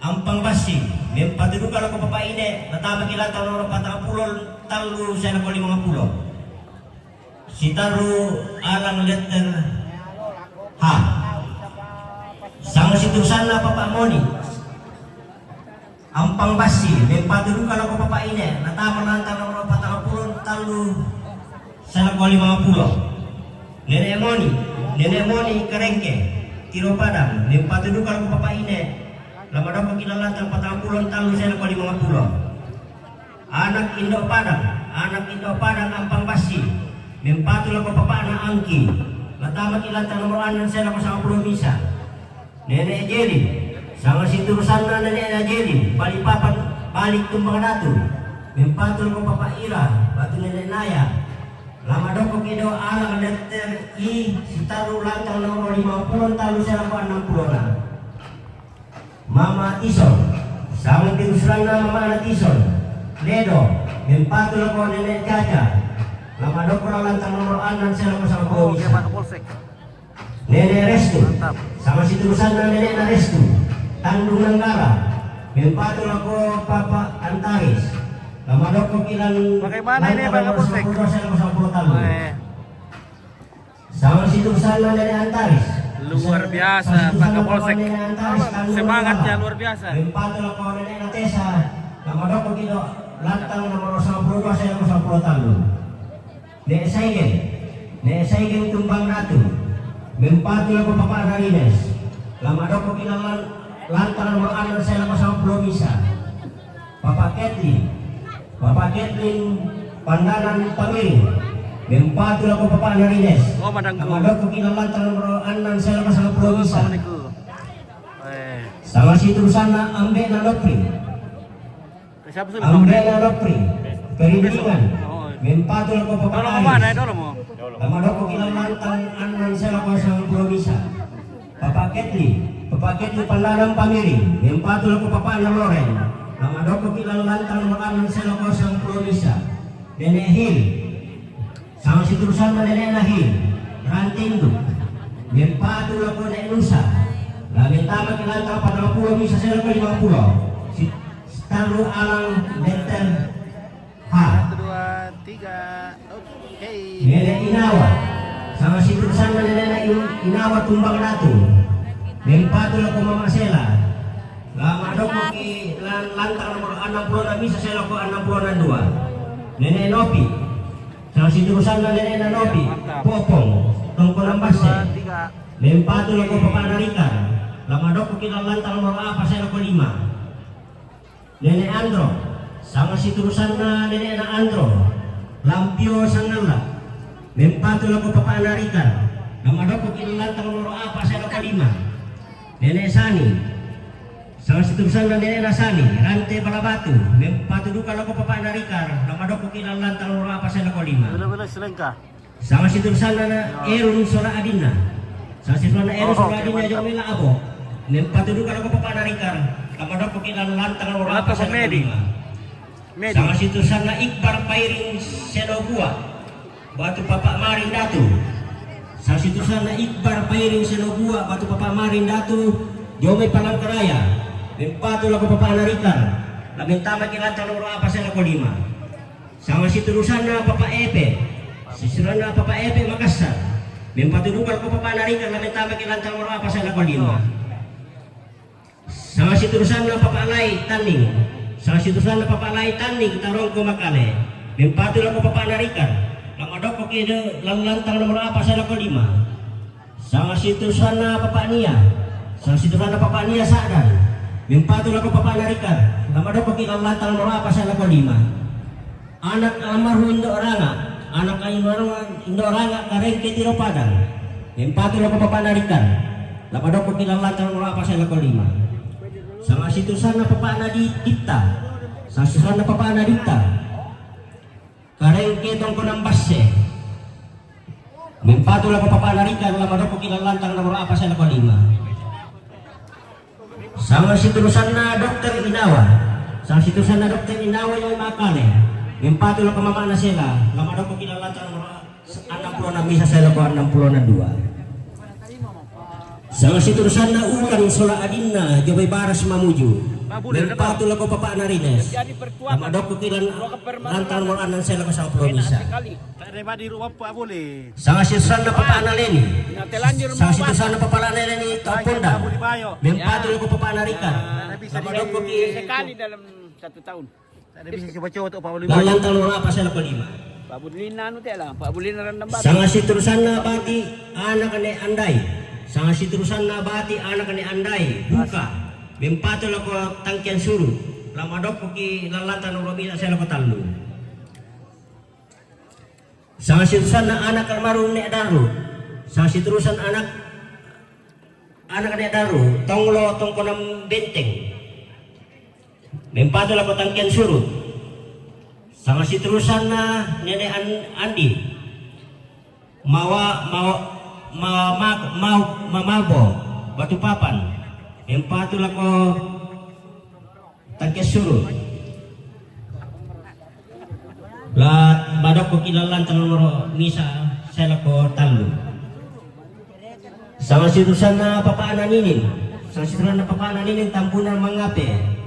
Ampang Bassi, mempatu duka lako Papa Ine, la tamaki lantang nomoro patang pulo tallu, sa'e lako limang pulo. Sitarru alang letter H. Sanga siturusanna Papa Moni, Ampang Bassi, mempatu duka lako Papa Ine, la tama lantang nomoro patang pulo tallu, sa'e lako limang pulo. Nene Moni, Nene Moni Karengke, Tiro Padang, mempatu duka lako Papa Ine, la madokkoki lantang patang pulo tallu, sa'e lako limang pulo. Anak Indo Padang, anak Indo Padang Ampang Bassi, mempatu lako papa'na Angki, la tamaki lantang nomoro annang, sa'e lako sampulo misa. Nene Jeli, sanga siturusanna Nene Jeli, Balikpapan, Balik Tumbang Datu, mempatu lako Papa Ira, batu Nene Naya, la madokkoki do alang letter I, sitarru lantang nomoro limang pulo tallu, sa'e lako annang pulo. Mama Tison, sanga siturusanna Mama Tison, Ledo, mempatu lako Nene Caca, la madokko lantang nomoro annang, sa'e lako sampulo misa. Nene Restu, sanga siturusanna Nene Restu, Tanjung Nanggala, mempatu lako Papa Antaris, la madokkoki lantang nomoro sampulo dua, sa'e lako sampulo tallu. Sanga siturusanna Nene Antaris. Luar biasa, Pak Kapolsek. Semangatnya luar biasa. Mempatu lako Nene Natesa, la madokkoki do lantang nomoro sampulo dua, sa'e lako sampulo tallu. Nene Saigen, Nene Saigen Tumbang Datu, mempatu lako Papa Rines, la madokkoki lantang nomoro annang, sa'e lako sampulo misa. Papa Ketli, Papa Ketli Pandanan Pamiring, mempatu lako Papa Narines. Oh, madangku. La madokkoki lantang nomoro annang, sa'e lako sampulo misa. Sanga siturusanna Ambe'na Nopri. Ambe'na Nopri, Perindingan, mempatu lako Papa Aris. La madokkoki lantang annang, sa'e lako sampulo misa. Papa Ketli, Papa Ketli Pandanan Pamiring, mempatu lako papa'na Loren, la madokkoki lantang nomoro annang, sa'e lako sampulo misa. Nene Hil, sanga siturusanna Nene'na Hil, Rantindu, mempatu lako Nene Nusa, la mentamaki lantang patang pulo misa, sa'e lako limang pulo. Sitarru alang letter H. Satu, dua, tiga. Oke. Nene Inawa, sanga siturusanna Nene'na In-, Inawa Tumbang Datu, mempatu lako Mama Sela, la madokkoki lantang nomoro annang pulo misa, sa'e lako annang pulo dua. Nene Nopi, sanga siturusanna Nene'na Nopi, Popong, Tongkonan Basse, mempatu lako Papa Narikar, la madokkoki lantang nomoro apa, sa'e lako lima. Nene Andro, sanga siturusanna Nene'na Andro, Lampio Sangalla, mempatu lako Papa Narikar, la madokkoki lantang nomoro apa, sa'e lako lima. Nene Sani, sanga siturusanna Nene'na Sani, Rante Balabatu, mempatu duka lako Papa Narikar, la madokkoki lantang nomoro apa, sa'e lako lima. Bela-bela selengka. Sanga siturusanna Erun Sora Adinna. Sanga siturusanna Erun Sora Adinna, Jomela Abo, mempatu duka lako Papa Narikar, la madokkoki lantang nomoro apa, sa'e lako lima. Sanga siturusanna Iqbar Pairing Senobua, batu Papa Marin Datu. Sanga siturusanna Iqbar Pairing Senobua, batu Papa Marin Datu, Jomai Palangkaraya, mempatu lako Papa Narikar, la mentamaki lantang nomoro apa, sa'e lako lima. Sanga siturusanna Papa Epe, siturusanna Papa Epe Makassar, mempatu duka lako Papa Narikar, la mentamaki lantang nomoro apa, sa'e lako lima. Sanga siturusanna Papa Lai Tanning, sanga siturusanna Papa Lai Tanning Tarongko Makale, mempatu lako Papa Narikar, Lama dokkoki lallantang nomor apa saya lako lima. Sanga situsanna Papa Nia. Sanga situsanna Papa Nia Sa'dan. Mempatu lako Papa Narikar. Lama dokkoki lallantang nomor apa saya lako lima. Anak almarhum Indo Ranga. Anak almarhum Indo Ranga Karengke Tiro Padang. Mempatu lako Papa Narikar. Lama dokkoki lallantang nomor apa saya lako lima. Sanga situsanna Papa Nadi Ditta. Sanga situsanna Papa Naditta. Karengke tongkonan basse. Mempatu lako Papa Narikar lama dokkoki lallantang nomor apa saya lako lima. Sanga situsanna dokter Inawa. Sanga situsanna dokter Inawa yang makale. Mempatu lako Mama Nasela lama dokkoki lallantang nomor enam puluh enam bisa saya lako enam puluh enam dua. Sanga situsanna Ulan sola adinna Jobai Baras Mamuju. Mempatu lako Papa Narines. Lama dokkoki lallantang nomor enam saya lako sanga pulo misa. Sanga situsanna Papa Naleni. Sanga situsanna Papa Naleni Taponda. Mempatu lako Papa Narikar. Lama dokkoki Sekali dalam satu tahun. Tidak bisa coba-coba untuk Pak Budi. Lallantang nomor apa saya lako lima. Pak Budi Lina anu tela, Pak Budi Lina rendam batu. Sanga situsanna Bati anak ne Andai. Sanga situsanna Bati anak ne Andai. Buka. Mempatu lako tangkian suru. Lama dokkoki lallantang nomor bisa saya lako tallu. Sanga situsanna anak almarhum Nek Daru. Sanga situsanna anak anak Nek Daru, Tonglo tongkonan Benteng. Mempatu lako tangkian suru. Sanga situsanna Nenek An- Andi. Mawa mawa mawa ma- mau mamalbo Batu Papan. Mempatu lako tangkian suru. Lama dokkoki lallantang nomor misa saya lako tallu. Sanga situsanna Papa Ninin. Sanga situsanna Papa Ninin Tambunan Mangape.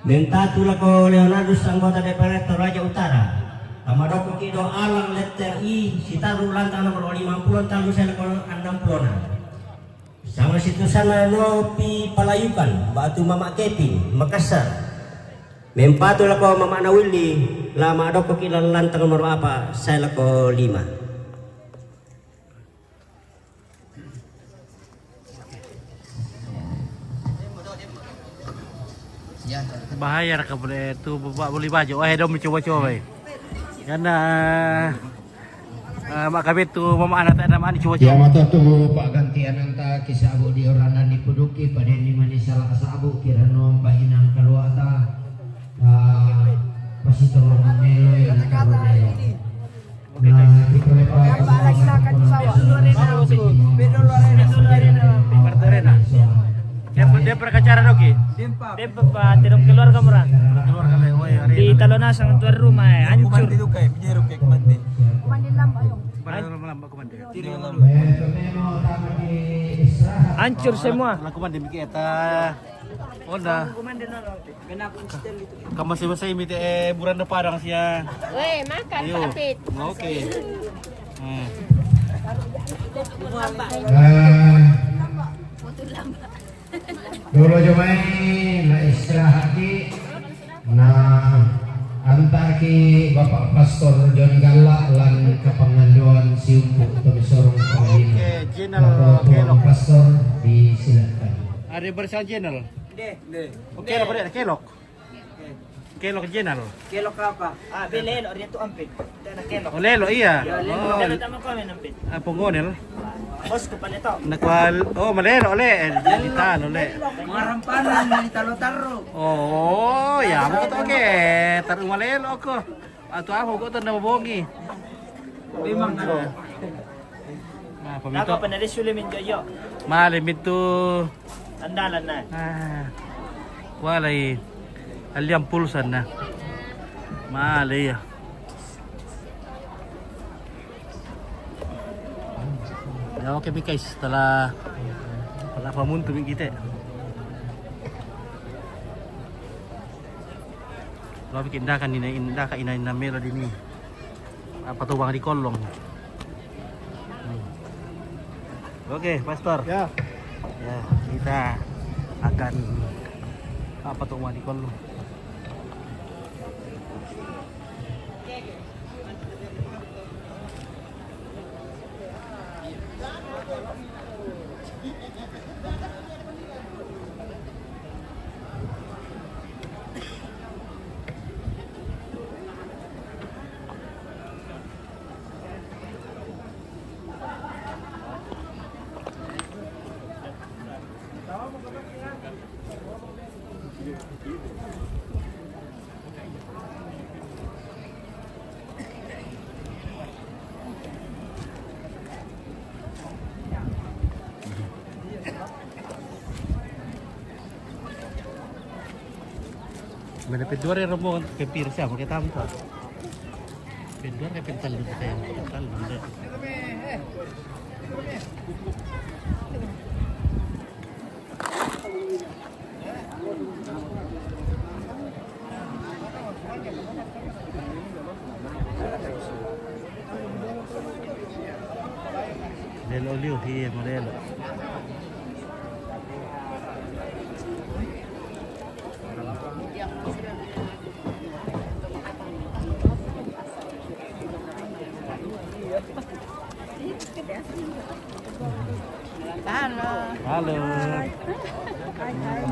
Mempatu lako Leonardus anggota D P R Toraja Utara. Lama dokkoki do Alang letter I sitallu lallantang nomor lima puluh tallu saya lako enam puluh enam. Sanga situsanna Nopi Palayukan, Batu Mama Keping, Makassar. Mempatu lako Mama Nawilli, lama dokkoki lallantang nomor apa saya lako lima. Bahaya raka boleh tu buka beli baju. Eh, dong mencoba-coba. Karena eh, mak kabeh tu mama anak tak ada mani coba-coba. Ya mata tu Pak ganti ananta kisah bu di orang dan dipuduki pada ini mani salah sabu kira nom bahinang keluar ta. Ah, pasti tolong melo yang tak boleh. Dia, dia berkacara doki. Dia dia berkacara doki. Dia pa tiro keluarga mura. Keluarga le, oh ya. Di Talonasang tuan rumah eh, hancur. Hancur semua. Lakukan demikian eta. Onda. Kamu masih masih mite eh, buran depan dong sia. Weh, makan Pak Apit. Oke. Hmm. Eh, Dolo jomai la istirahat ki na antar ki Bapak Pastor John Galla lan kapanganduan siumpu tomi sorong pangina. Bapak Tuang Pastor disilakan. Ada bersama channel. Oke, lo pada kelok. Kelok jenal. Kelok apa? Ah, be lelo dia tu ampit. Dia nak kelok. Oh, lelo iya. Ya, lelo. Oh. Dia nak tambah kau main ampit. Apa ngonel? Bos kepala tau. Nakwal. Oh, malelo le. Jadi talo le. Marampanan ni talo tarro. Oh, ya aku tak oke. Taru malelo aku. Atau apa kok tak nama bongi. Memang ada. Nah, pemito. Apa pernah dia sulit minjoyo? Male mintu. Andalan na. Ah. Walay. Alian pulsa na. Male ya. Ya, oke mi guys, setelah setelah pamuntu mi kita. Lo bikin indah kan ini indah kan indah indah melo di ni. Apa tuh bang di kolong? Oke, Pastor. Ya. Ya, kita akan apa tuh mani kollo. Mana pin dua rombongan ke pir siapa kita ambil? Pin dua ke pin telu kita yang pin telu deh. Lelo liu hi modelo. Halo. Halo. Hai, hai.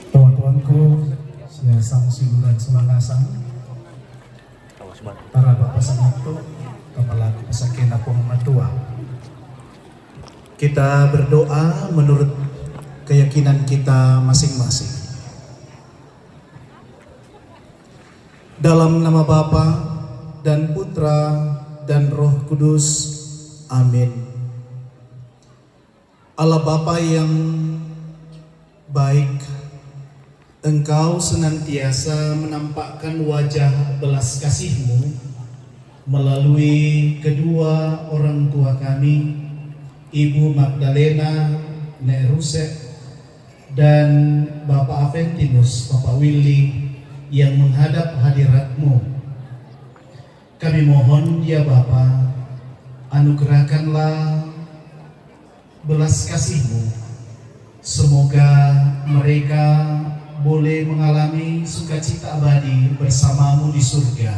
Tuan-tuanku, sia sang siluran sulangasang, para bapak sangato, kapala pasakena pong matua. Kita berdoa menurut keyakinan kita masing-masing. Dalam nama Bapa dan Putra dan Roh Kudus. Amin. Allah Bapa yang baik, Engkau senantiasa menampakkan wajah belas kasih-Mu melalui kedua orang tua kami, Ibu Magdalena Nek Rusek dan Bapak Aventinus, Bapak Willy, yang menghadap hadirat-Mu. Kami mohon, ya Bapa, anugerahkanlah belas kasih-Mu. Semoga mereka boleh mengalami sukacita abadi bersama-Mu di surga.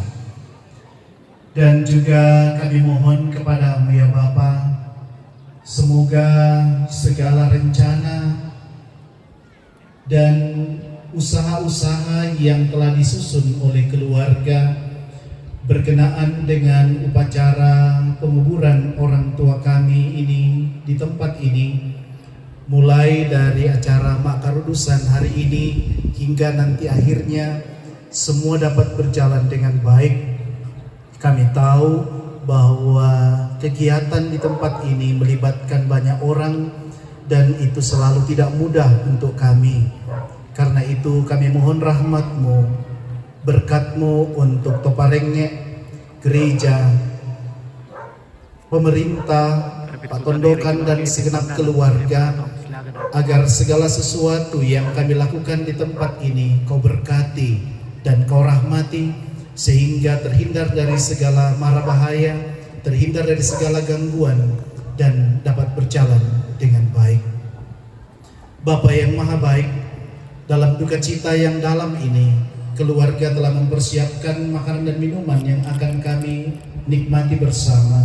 Dan juga kami mohon kepada-Mu, ya Bapa, semoga segala rencana dan usaha-usaha yang telah disusun oleh keluarga berkenaan dengan upacara penguburan orang tua kami ini di tempat ini, mulai dari acara makarudusan hari ini hingga nanti akhirnya, semua dapat berjalan dengan baik. Kami tahu bahwa kegiatan di tempat ini melibatkan banyak orang dan itu selalu tidak mudah untuk kami. Karena itu kami mohon rahmat-Mu, berkat-Mu untuk toparenge, gereja, pemerintah, patondokan dan segenap keluarga, agar segala sesuatu yang kami lakukan di tempat ini Kau berkati dan Kau rahmati, sehingga terhindar dari segala mara bahaya, terhindar dari segala gangguan, dan dapat berjalan dengan baik. Bapa yang Maha Baik, dalam duka cita yang dalam ini, keluarga telah mempersiapkan makanan dan minuman yang akan kami nikmati bersama.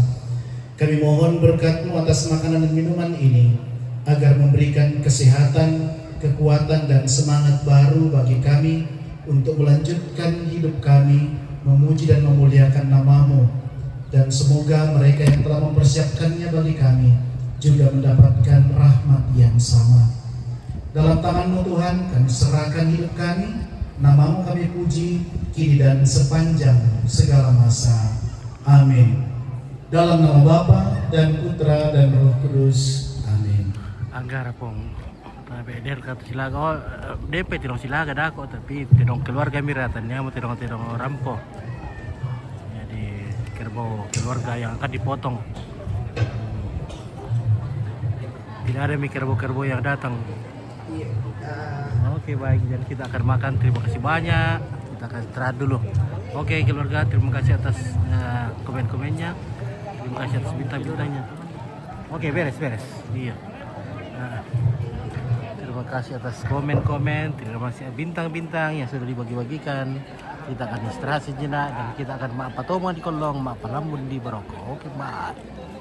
Kami mohon berkat-Mu atas makanan dan minuman ini, agar memberikan kesehatan, kekuatan, dan semangat baru bagi kami untuk melanjutkan hidup kami, memuji dan memuliakan nama-Mu. Dan semoga mereka yang telah mempersiapkannya bagi kami juga mendapatkan rahmat yang sama. Dalam tangan-Mu, Tuhan, kami serahkan hidup kami, nama-Mu kami puji, kini dan sepanjang segala masa. Amin. Dalam nama Bapa dan Putra dan Roh Kudus. Amin. Anggara pong. Tapi dia kata silaga, oh, eh, dia pe tedong silaga dako, tapi tedong keluarga mi ratan, ya, mau tedong-tedong rampo. Jadi, kerbau keluarga yang akan dipotong. Tidak ada mi kerbau-kerbau yang datang. Iya. Oke, baik, dan kita akan makan. Terima kasih banyak. Kita akan istirahat dulu. Oke, keluarga, terima kasih atas eh, komen-komennya. Terima kasih atas bintang-bintangnya. Oke, beres, beres. Iya. Nah, terima kasih atas komen-komen. Terima kasih bintang-bintang yang sudah dibagi-bagikan. Kita akan istirahat sejenak dan kita akan maaf patomang di kolong, maaf palambun di baroko. Oke, bye.